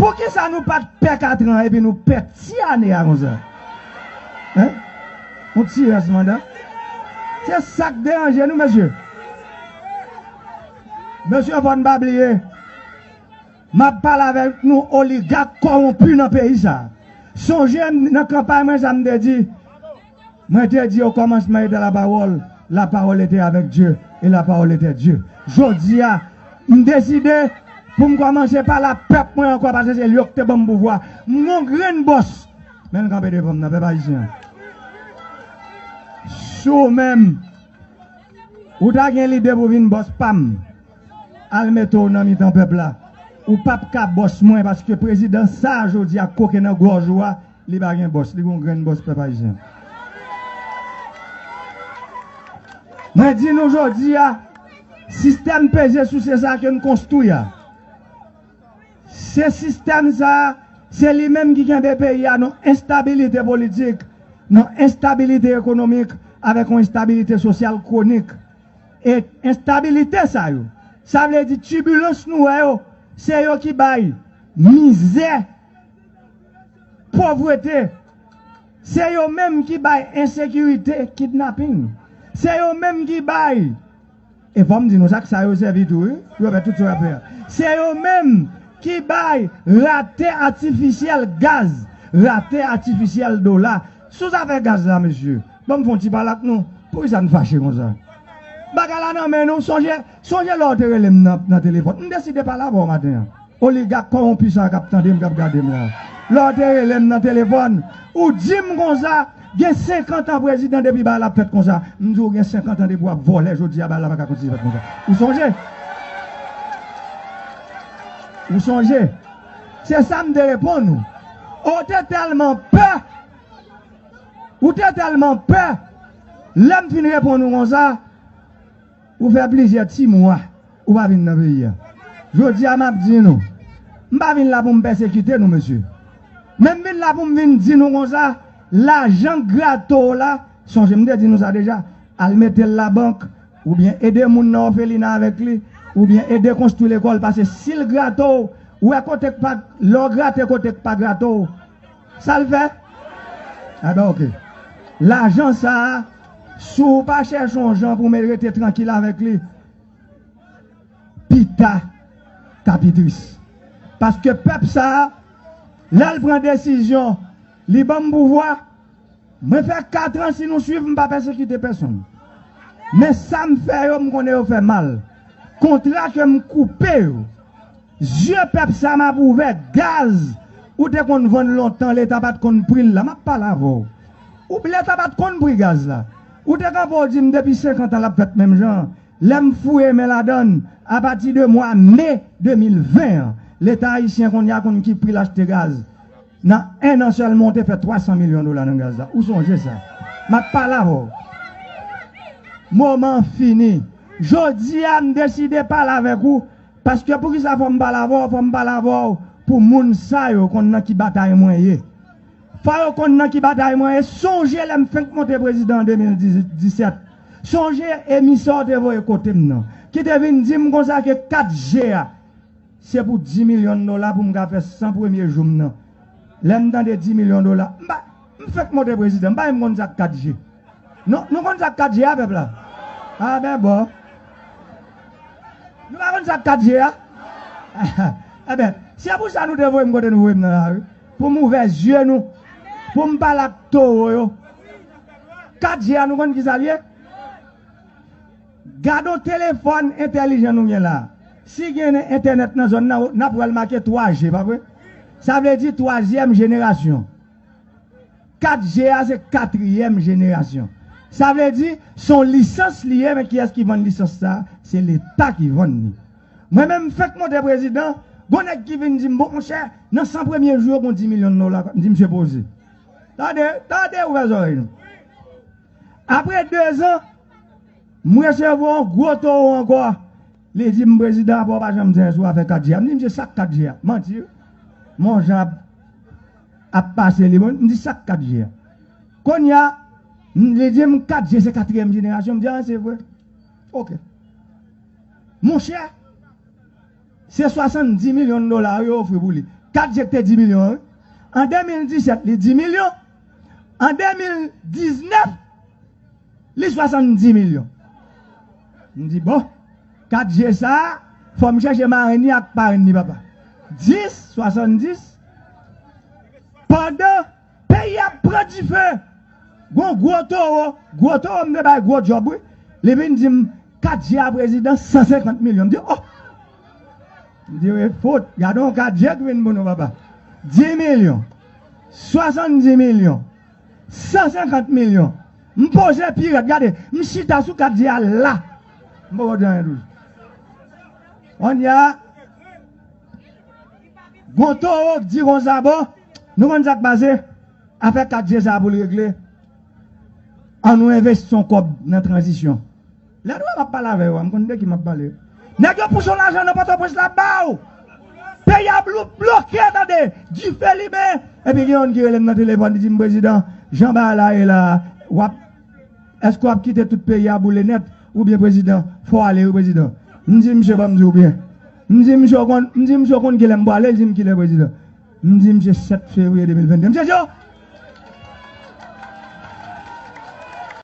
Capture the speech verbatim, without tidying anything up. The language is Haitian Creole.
Poukisa nou pa t pè katran epi nou pè ti ane a konsa? Hein? Yon ti rès manda. Se sa k deranje nou, mesye. Mesye, fò n pa bliye, m ap pale avèk nou oligak kòwonpi nan peyi sa. Sonje m nan kanpay mwen sa m te di. Mwen te di o kòmansman était la parole, la parole était avec Dieu, et la parole était Dieu. Jodi a, m deside pou m kòmanse pale ak pèp mwen ankò, paske se li yo ki te ban m pouvwa. M gon grenn bòs. Men l kanpe devan m nan, pèp ayisyen an. Si w menm, ou ta gen lide pou vin bòs pa m, al mete w nan mitan pèp la. Ou p ap ka bòs mwen, paske prezidan sa a jodi a koke nan gòj ou a, li pa gen bòs, li gon grenn bòs pèp ayisyen. Mwen di nou jodi a, sistèm peze souse sa ke n konstwi a, se sistèm sa a, se li menm ki kenbe peyi a nan enstabilite politik, nan enstabilite ekonomik, avèk yon enstabilite sosyal kwonik. E enstabilite sa yo, sa vle di tibilans nou wè yo, se yo ki bay mizè, povrete. Se yo menm ki bay ensekirite, kidnaping. Se yo menm ki bay, e fò m di nou sa, k sa yo sèvi tou, wi, pou yo fè tout sa y ap fè a. Se yo menm ki bay rate atifisyèl gaz, rate atifisyèl dola. Sou zafè gaz la, mesye, ban m fè yon ti pale ak nou. Poukisa n fache konsa? Bagay la nan men nou. Sonje, sonje lè w te rele m nan, nan telefòn. M deside pale avè w maten an. Oligak kòwonpi sa k ap tande m, k ap gade m la. Lè w te rele m nan telefòn, ou di m konsa, gen senkant an prezidan depi bagay la ap fèt konsa. M di w gen senkant an depi w ap vòlè, jodi a bagay la pa ka kontinye fèt konsa. Ou sonje? Ou sonje? Se sa m te reponn ou. Ou te tèlman pè. Ou te tèlman pè. Lè m fin reponn ou konsa, ou fè plizyè ti mwa, ou pa vin nan peyi a. Jodi a, m ap di nou, m pa vin la pou m pèsekite nou, mesye. Men m vin la pou m vin di nou konsa, lajan grato w la, sonje m te di nou sa deja, al mete l labank, oubyen ede moun nan òfelina avèk li, oubyen ede konstwi lekòl, paske si l grato w, ou wè kote k pa, lè w grate kote k pa grato w, sa l fè? Enben, oke. Lajan sa a, si w pa chèche yon jan pou w rete trankil avèk li, pita, ta pi tris. Paske pèp sa a, lè l pran desizyon, li ban m pouvwa, mwen fè kat an, si nou swiv, m pa pèsekite pèsonn. Men sa m fè yo, m konnen yo fè mal. Kontra ke m koupe yo, zye pèp sa m ap ouvè, gaz, ou te konn vann lontan, Leta pa t konn pri l la, m ap pale avè w. Ou, Leta pa t konn pri gaz la. Ou te kanpe, w di m depi senkant an l ap fèt menm jan an. Lè m foure men ladann, apati de mwa me de mil ven an, Leta ayisyen kounye a konn ki pri l achte gaz. Nan en an sèlman, w te fè twa san milyon dola nan gaz la. Ou sonje sa? M ap pale avè w. Moman an fini. Jodi a, m deside pale avèk ou. Paske poukisa fò m pale avè w? Fò m pale avè w pou moun sa yo konn nan ki batay mwen ye. Fò yo konn nan ki batay mwen ye. Sonje lè m fenk monte prezidan an de mil disèt. Sonje emisè w te voye kote m nan, ki te vin di m konsa ke kat G a, se pou dis milyon dola pou m ka fè san premye jou m nan. Lè m tande dis milyon dola, m pa, m fenk monte prezidan, m pa menm konn sa k kat G. Nou, nou konn sa k kat G a, pèp la? A ben bon. Nou pa konn sa k kat G a? Enben, se pou sa nou te voye m kote nou voye m nan la, wi. Pou m ouvè zye nou. Pou m pale ak towo yo. Kat G a, nou konn ki sa l ye? Gade yon telefòn entèlijan nou gen la. Si gen entènèt nan zòn nan, n ap wè l make twa G, pa vre? Sa vle di twazyèm jenerasyon. Kat G a se katriyèm jenerasyon. Sa vle di, se yon lisans li ye, men kiyès ki vann lisans sa a? Se Leta ki vann li. Mwen menm, m fenk monte prezidan, gon nèg ki vin di m, bon, monchè, nan san premye jou yo, gon dis milyon dola. M di, misye poze. Tande, tande, ouvè zòrèy nou. Apre dezan, m resevwa yon gwo towo ankò. Li di m, prezidan, apa w pa janm di anyen sou afè kat G a? M di, misye, sa k kat G a? Manti, wi. Men yon jan ap, ap pase li, bon, m di, sa k kat G a? Kounye a, m, li di m, kat G se katriyèm jenerasyon. M di, a, se vre. Oke. Monchè, se swasanndis milyon dola yo ofri pou li. Kat G te di milyon an, wi. An de mil disèt, li di milyon. An de mil diznèf, li swasanndis milyon. M di, bon, kat G sa a, fò m chèche marenn li ak parenn li, papa. Dis, swasanndis, pandan peyi a ap pran dife, gon gwo towo, gwo towo m te bay gwo djòb, wi. Li vin di m, kat G a prezidan, san senkant milyon. M di, oh! M di, wi, fout, gade yon kat G ki vin pou nou, papa. Dis milyon, swasanndis milyon, san senkant milyon. M poze pi rèd, gade, m chita sou kat G a la. M poko di anyen toujou. Kounye a, gon towo k di konsa, bon, nou konn sa k pase? Afè kat G sa a pou l regle, ann nou envesti yon kòb nan tranzisyon. Lè nou wè m ap pale avè yo a, m konn de ki m ap pale. Nèg yo pouse yon lajan nan Pòtoprens la ba w. Peyi a blo-, bloke, tande. Dife limen. Epi gen youn ki rele m nan telefòn, li di m, prezidan, jan bagay la ye la, w ap, èske w ap kite tout peyi a boule nèt? Oubyen, prezidan, fò w ale, wi, prezidan. M di misye, ban m di w byen. M di misye, w konn, m di misye, w konn kilè m prale? Li di m kilè, prezidan. M di misye, sèt fevriye de mil venn de. Misye di, oh,